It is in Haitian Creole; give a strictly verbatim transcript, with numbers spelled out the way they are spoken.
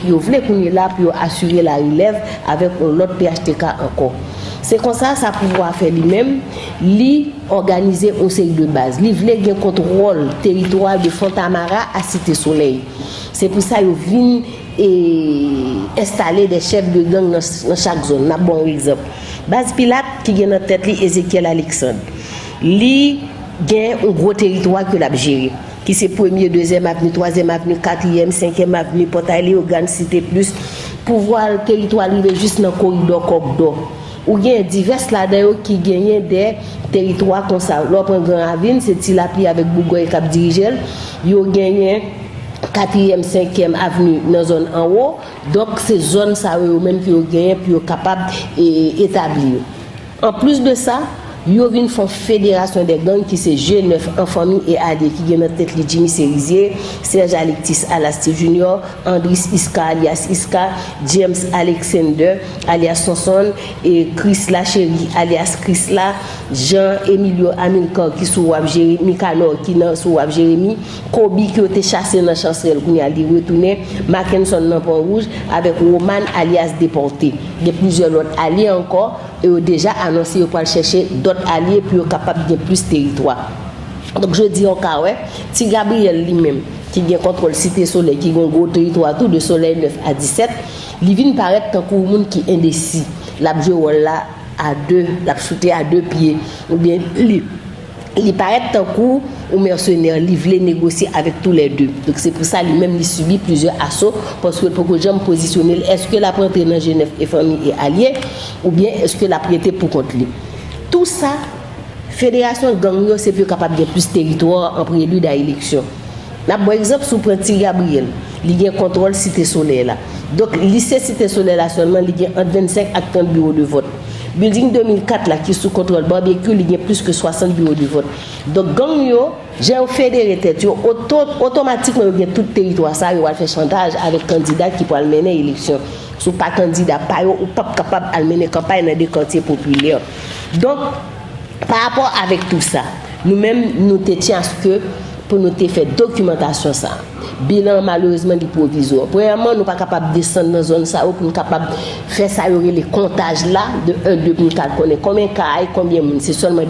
Yo vle kounye la pou yo asire larelèv avèk yon lòt P H T K ankò. Se konsa, sa pouvwa a fè li menm, li òganize yon seri de baz. Li vle gen kontwòl teritwa de Fontamara a Site Solèy. Se pou sa yo vin e enstale de chèf de gang nan, nan chak zòn. N ap ba w yon egzanp. Baz Pilat, ki gen nan tèt li Ezekiel Alexandre, li gen yon gwo teritwa ke l ap jere, ki se premye, dezyèm avni, twazyèm avni, katriyèm, senkyèm avni, Pòtay Leyogàn, Site Plis, pouvwa teritwa l rive jis nan koridò Kòkdò. Ou gen divès ladan yo ki genyen de teritwa konsa. Lè w pran Gran Ravin, se Ti Lapli avèk Bougòy k ap dirije l. Yo genyen katriyèm, senkyèm avni nan zòn anwo. Donk, se zòn sa yo, yo menm ke yo genyen pou yo kapab e, etabli yo. Anplis de sa, yo vin fè yon federasyon de gang ki se G nèf an fanmi e alye ki gen nan tèt li Jimmy Serizier, Serge Alectis alyas Steve Junior, Andris Iska alyas Iska, James Alexander alyas Sonson, e Krisla Cherie alyas Krisla, Jean Emilio Amilcar ki sou w ap jere, Mikanor ki nan sou w ap Jeremi, Kobe ki yo te chase nan Chansrèl, kounye a li retounen, Mackenson nan Pon Wouj, avèk Roman alyas Depòte. Gen plizyè lòt alye ankò, e yo deja anonse yo pral chèche dòt alye pou yo kapab gen plis teritwa. Donk, jodi a, w ka wè, Ti Gabriyèl li menm, ki gen kontwòl Site Solèy, ki gen yon gwo teritwa tou, de Solèy nèf a disèt, li vin parèt tankou yon moun ki endesi. L ap jwe wòl la a de, l ap choute a de pye, oubyen li, li parèt tankou yon mèsenè, li vle negosye avèk toulède. Donk, se pou sa li menm li sibi plizyè aso, paske l poko janm pozisyone l. Èske l ap rantre nan G nèf e fanmi e alye, oubyen èske l ap rete pou kont li? Tou sa, federasyon gang yo, se pou yo kapab gen plis teritwa an prelid a eleksyon. N ap ba w egzanp, si w pran Ti Gabriyèl, li gen kontwòl Site Solèy la. Donk, lise Site Solèy la sèlman, li gen ant vennsenk ak trant biwo de vòt. Bilding de mil kat la, ki sou kontwòl Barbecue, li gen plis ke swasant biwo de vòt. Donk, gang yo, jan yo federe tèt yo, oto-, otomatikman yo gen tout teritwa sa, yo pral fè chantaj avèk kandida ki pral mennen eleksyon. Si w pa kandida pa yo, ou p ap kapab al mennen kanpay nan de katye popilè. Donk, pa rapò avèk tou sa, nou menm, nou te tyen aske pou nou te fè dokimantasyon sa. Bilan an, malerezman, li pwovizwa. Premyèman, nou pa kapab desann nan zòn sa yo pou nou kapab fè sa yo rele kontaj la, de en, de, pou nou ka konnen konbyen kay, konbyen moun. Se sèlman de